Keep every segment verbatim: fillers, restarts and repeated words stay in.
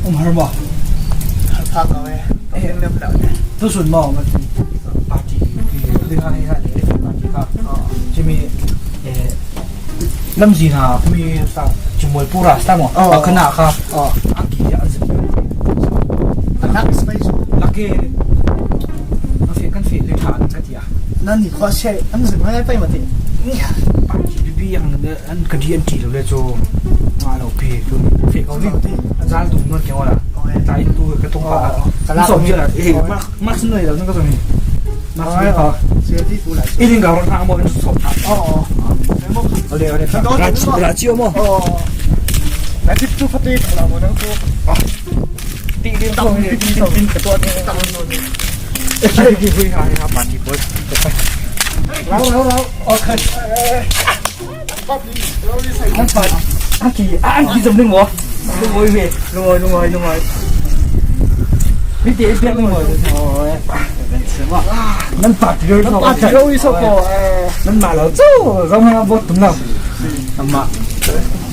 Um har maw? Har pha ko e. Eh. Eng lem lo ne. Tu sun maw, ma ti. Party, ti, ti ha, ha, le, party ka. Oh. Jimmy, eh, lam zi na, mi sa, Jimmy pura sa maw. Oh. Ka na ka. Oh. Ang ki ya, ang zi. Anak space. Laki. Ka fi, ka fi, le tha, ka ti ya. Nan ni khua se, ang zi, ma, pai ma ti. Party, bi, bi, ang, An ka di an ti lo le cu, nga lo pi tu feh ko ni. An zal tung nuan keng wala. Ta in tu ka tung pa. Ka la so je la. Eh, mak, mak sin noi lo nang ka so ni. Mak sin noi pa. I ling ga ron ha mo in so. Oh, oh. Ole, ole. Rachi, rachi mo. Oh. Na tip tu fate la mo nang tu. Ti din ko ni, ti din ka tu. Eh, ki hui ha ha pa ti boy. Lau, lau, lau. Okay. An pa, an ki, an ki zam ning mo. Lungoi ve, lungoi, lungoi, lungoi. Ni te biak lungoi. Nan pa ti lungoi. Nan pa ti lungoi so ko. Nan ma lo zo, zo ma bot tum lam. Nan ma.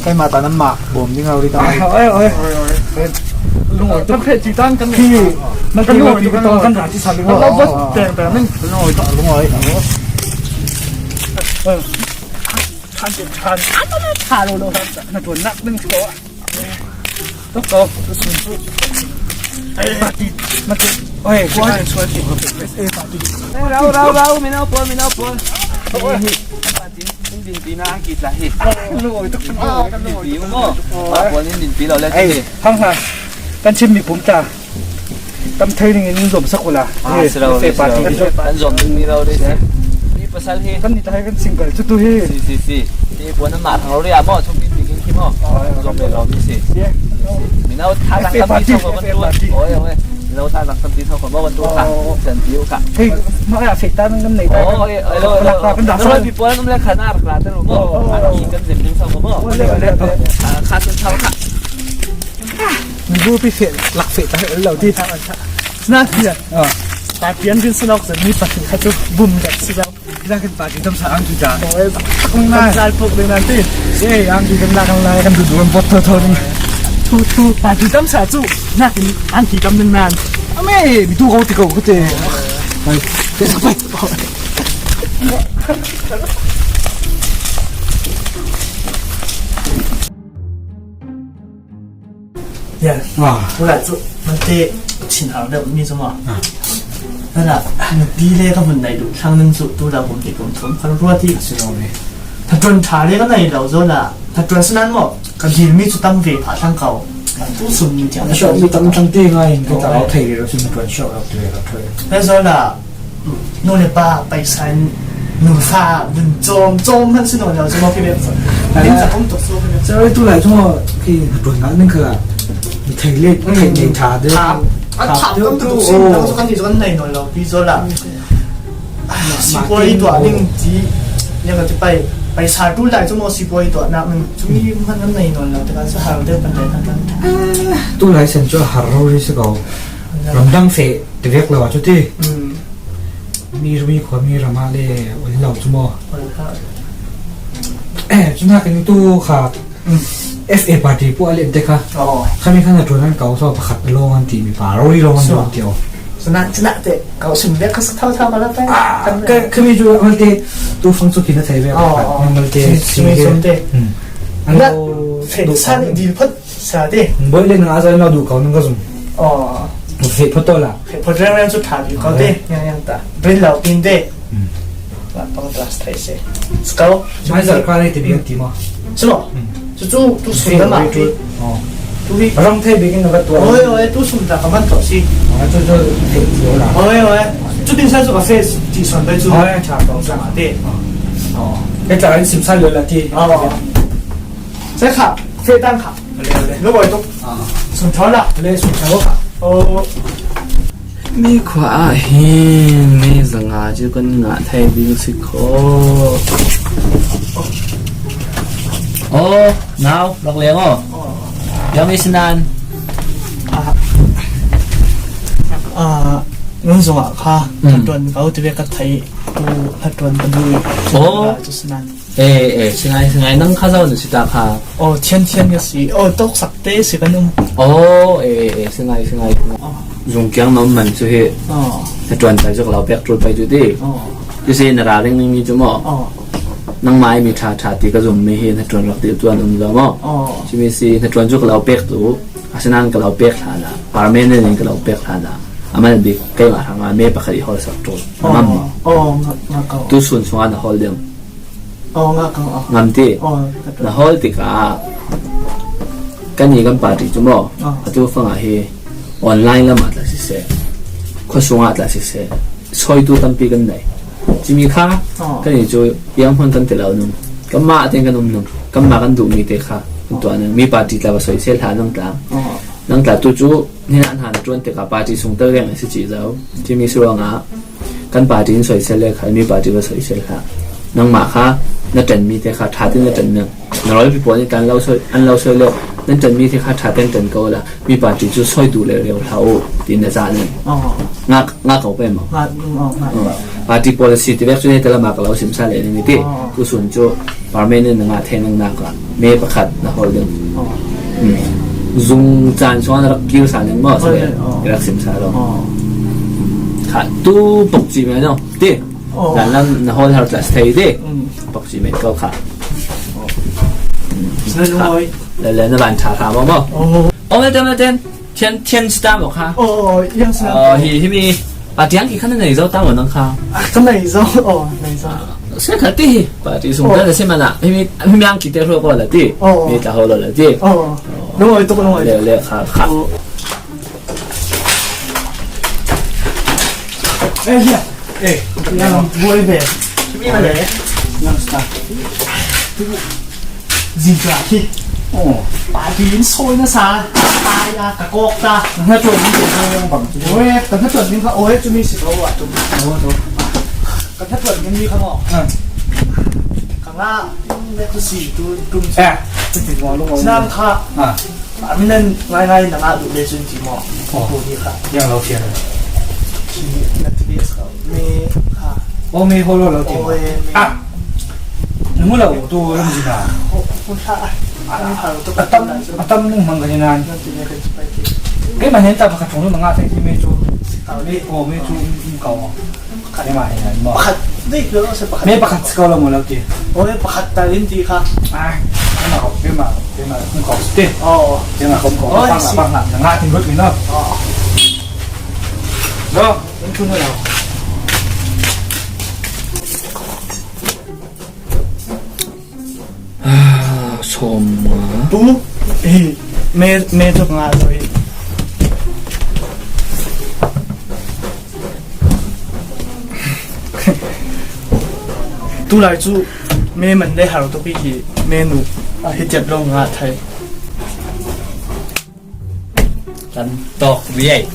Kai ma ta nan ma bom ding lo ri ta. Oi, oi. Lungoi tu phe ti tan kan. Ki. Nan kan lungoi tu kan ra ti sa lungoi. Lo bot teng teng ning lungoi tu lungoi. Than, than, than, than, lo, lo, na tuan nak ding ko. Tok ko. Mati, mati. Oi, ko ai suai ti. Eh, mati. Rau, rau, rau, mi nau pol, mi nau pol. Mati, in din pi na ang ki tla hi. Lo, tok. Din pi mo. Pol in din pi lo le. Hang ha. Kan chim mi pum ta. Tam thei ning in zom sak ula. Ah, silo, silo. Kan zom ding ni lo ding si. Ni pasal hi. Kan ni ta hai kan single chu tu hi. Si, si, si. Ni puan na ma thang lo ri a mo, chung pin pin ki mo. Zom le lo ni si. Si. Mi nau tha tang tam pi so ko ban tu. Oi, oi. Mi nau tha tang tam pi so ko ban tu ka. San pi u ka. Hei, ma ya fe ta nang nei ta. Oi, oi, lo, lo. Kan da sa. Pi puan nang le kha na ra ta ru mo. Kan zem ding so ko mo. Oi, oi, oi. Kha sun thau ka. Min bu pi fe lak fe ta lo ti. Sna ti. Ah. Ta pian bin sunok sen mi pa kha tu bum dak si dau. Kila kan pa ti tam sa ang tu ja. Oi. Kung na zal pok ding nan ti. Eh, ang tu kan la kan la kan tu duan pot to to ni. Tu tu pa ti tam sa tu. Na kin ang ti tam ding nan. Ame, mi tu ko ti ko ko te. Ai. Te sa pai. Yes. Ah. Ula cu, mante chin hau deuh mi cu maw? Ah. Nana, nupi le ka hun nei duh thlang ning cu tu la kum ti kum thum kal rua ti. A si lo ve. Hnaṭuan ṭha le ka nei lo zaw la, hnaṭuan sinan maw, ka dil mi cu tam ve phah thlang ko. Tu sum ni tiang. A shoh mi tam thlang ti ngai in ka ta thei ve lo si hnaṭuan shoh lo tu ve ka thoi. He zaw la, Nu le pa paisa in nufa vun cawm cawm hmanh si nawn lo cu maw khi bek cu. Nin cakum tuk cu khi bek cu. Cawai tu lai cu maw khi hnaṭuan ngah ning kha mi thei le thei nei ṭha deuh. Thap, a thap kam tuk tuk si, nang cu kan nih cu kan nei nawn lo pi zaw la. Sipuai i tuah ning ti, nia ka ti pai, paisa tu lai cu maw sipuai i tuah nak ning cu mi hmanh kan nei nawn lo, tikah cu hau deuh kan nei kan kan. Tu lai sen cu a har rori si ko. Ramdang feh. Ti vek lo ah cu ti. Mm. Mi rumi khua mi ram ah le ol lo cu maw? Ol kha. Eh, cu nak in tu kha F A party pu a len te kha. Oh. Kha mi kha na tuan an kau so pakhat a lawng an ti mi pa rori lawng an lawng ti aw. Cuna, cuna te kau sim vek kha sa thau thau ka la pai. Ah, ka, ka mi cu a malte tu fang cu khi na thei vek. Oh, pakhat. Oh. A malte si, si, si he. Sim te. Hmm. An lo fe tu sa ni dil phot. Sa te. Bawi le nang a zai lo duh ko nang ka zum. Oh. Fe phot to la. Fe phot reng reng cu tha duh ko te. Yang yang ta. Brin lo pin te. Hmm. La pang class thai se. Sko. Mai zar ka le te biang ti ma. Silo. Hmm. Cu cu tu sum da ma. Oh. Tu hi. Rang thei bikin na ka tuah. Oi, oi, tu sum da ka man to si. Ah, tu tu fe ti la. Oi, oi. Cu tin sa cu ka fe ti son bai cu. Oi, cha to sa ma te. Oh. Ke ta sim sa lo la ti. Oh. Sai kha, fe tang kha. Lo boi tuk. Sun thau la. Le sun thau kha. Oh. Mi khua ah hin mi zanga cu kan ngah thei ding si kho. Oh, nau, lak leng oh. Yang mi sinan. Ah, nun zong ah kha. Hmm. Hatuan kau ti ve ka thei. Tu hatuan ka nu. Oh. Cu sinan. Eh, eh, singai, singai, nang kha zo na si ta kha. Oh, thian thian ka si. Oh, tawksak te si kan um. Oh, eh, eh, singai, singai, singai. Oh. Zung kiang na um man cu hi. Oh. Na tuan ta cu ka lo pek tul pai cu ti. Oh. Cu si na ra ring ning mi cu maw. Oh. Nangmah i mi ṭha ṭha ti ka zummi hi hnaṭuan rak dil tuan um zo maw? Aw. Cumi si hnaṭuan cu ka lo pek tu, asinain ka lo pek hlan ah, permanent in ka lo pek hlan ah, a man bik keimah hrangah me pakhat i hawlsak ṭul. Aw. Ngam maw? Aw, ngak, ngak ko. Tu sun sungah na hawl ding. Aw, ngak ko, aw. Ngam ti? Aw, ka tuah. Na hawl tikah, kan i kan party cu maw? Aw. Atu fangah hi online lamah tla siseh, khuasungah tla siseh, sawitu tampi kan nei. Cimi kha, oh, kan i cu biang hmang kan ti lo ning. Kanmah tein kan um ning. Kanmah kan duhmi te kha kan tuah ning. Mi party tla va soisel hlah nang tla. Oh. Nang tla tu cu hna hna na ṭuan tikah party sung tel reng a si cih zo. Cimi si ruangah kan party in soisel le kha, mi party va soisel hlah. Nangmah kha na ṭanmi te kha ṭha tein na ṭan ning. Na rualpi pawl nih kan lo soi, an lo soi le, nan ṭanmi te kha ṭha tein ṭan ko la, mi party cu soi duh lio lio hlah u, tiin na cah ning. Oh. Ngak, ngak ko pei maw? Ngak, oh, ngak. Oh. Party policy ti vek cu hei te lamah ka lo simsa le ning i ti. Oh. Tu sun cu permanent na ngah thei ningnak ah me pakhat na hawl ding. Oh. Hmm. Zung caan sungah na rak kir sa ning maw? Oh, yeah, oh. Rak simsa lo. Oh. Kha tu pok ci mai no. Ti. Oh. Zanlam na hawl har tla si thei ti. Hmm. Pok ci mai ko kha. Sa nuai. Le, le, na van ṭha hram maw? Oh. Oh, meten, meten. Thian, thian si ta maw kha? Oh, yang sa. Oh, hi, hi mi. A tiang ki khan nei zo ta maw nang kha? Ah, ka nei zo. Oh, nei zo. Se kha ti hi. Party sung ta si mana. Hi mi, hi mi ang ki te ro ko la ti. Oh. Mi ta ho lo la ti. Oh. Nuai tu nuai. Le, le, kha, kha. Oh. Eh, ya. Eh, yang boy be. Kimi ma le. Yang sta. Zing ka khi. Oh. Party in soi na sa. Ta ya ka kok ta. Na tuan ni ka bang. Oe, ka na tuan ni ka oe tu mi si ko wa tu. Oh, tu. Ka na tuan ni ka mo. Ah. Ka nga ne tu si tu tum. Eh, tu ti mo lu mo. Sinam kha. Ah. A mi nan ngai ngai na ngah duh le cun ti maw? Oh. Ko ni kha. Yang lo fian. Ki na ti bes kha. Me kha. Oh, me ho lo lo ti. Oh, eh, me. Ah. Na mu lo tu lam ji na. Oh, oh, oh, sa. A mi kha lo tu. A tam, a tam nung mang ka ni nan. Na ti ne ka ti pai ti. Ke ma hen ta pa ka thong lo ma ngah thai ti me cu. Si ka le. Oh, me cu, um, ka. Pakhat. Keimah hi ngai maw? Pakhat. Dei, kilo se pakhat. Me pakhat si ko lo maw lo ti. Oh, me pakhat ta in ti kha. Ah, keimah ko, keimah, keimah kum ko ti. Oh. Keimah kum ko. Oh, I see. Pang, pang, pang, ngah tin rut mi no. Oh. Lo, in tu no lo. Ah, sawm nga. Tu hi me, me cu ka ngah zo hi. Tulai cu me man le har tuk hi, me nu a hi tiap lo ngah thai. Kan tawk riai.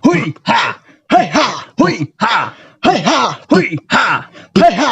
Hui ha! Hei ha! Hui ha! Hei ha! Hui ha! Hei ha!